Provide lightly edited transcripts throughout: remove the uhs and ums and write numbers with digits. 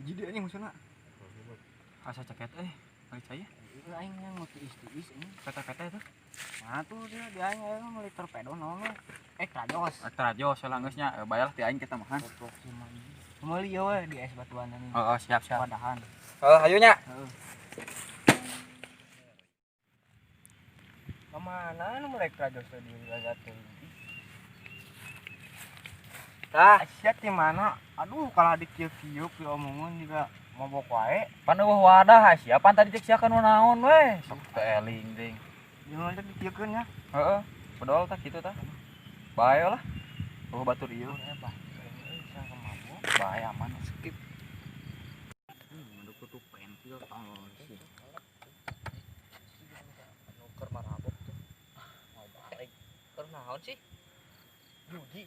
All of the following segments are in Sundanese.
Jadi anjing maksudna. Asa ceket euy, balik cai. Aing yang mau tiis-tiis ini. PT-PT itu. Nah tuh dia di aing aya meuli torpedo naon we. Trajos. Trajos lah geus nya, bayar ti aing kita makan. Meuli ieu we di es batuan ini. Heeh, siap siap. Wadahan. Heeh, hayu nya. Heeh. Kemana nu mulai trajos teh di Gagateun? Tah, sia ti mana? Aduh, kalah dikieu-kieu ku omongan juga mabok wae. Pan eueuh wadah, sia pan tadi cek sia kan naon we. Sok teu eling deing. Jeung teh dikieukeun nya. Heeh, bedol tah kitu tah. Bae lah. Eueuh batur ieu. Bah, sia mabok. Bae aman skip. Aduh kutu pentil tolol sih. Anu keur marabok tuh. Mau balik. Keur naon sih? Judi.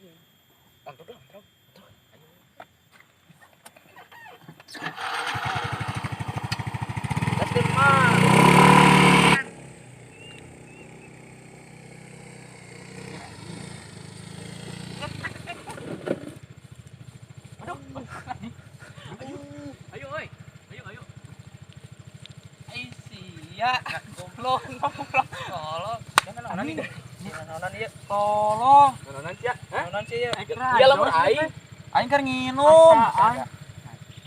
Antuk lah, antuk. Ayo. Gaskeun mah. Aduh. Ayo, ayo oi. Ayo, ayo. Ai sia, goblok, goblok. Tolong. Naonan ieu? Naonan ieu? Tolong. Naonan sia? Naonan sia? Iya lamun aing. Aing keur nginum.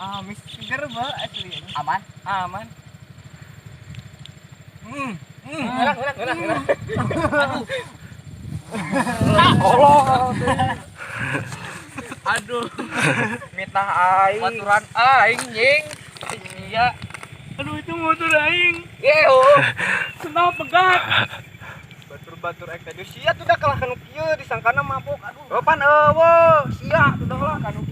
Ah, mis seger ba asli. Aman? Aman. Ngelah, ngelah, ngelah, ngelah. Aduh. Tolong. Aduh. Mitnah aing. Baturan aing nying. Iya. Aduh, itu motor aing. Yeuh. Senal pegat. Batur-batur ek tadi sia tuh dah kalah kanu kieu disangkana mabok. Aduh. Oh pan eueuh, sia tuh dah lah kanu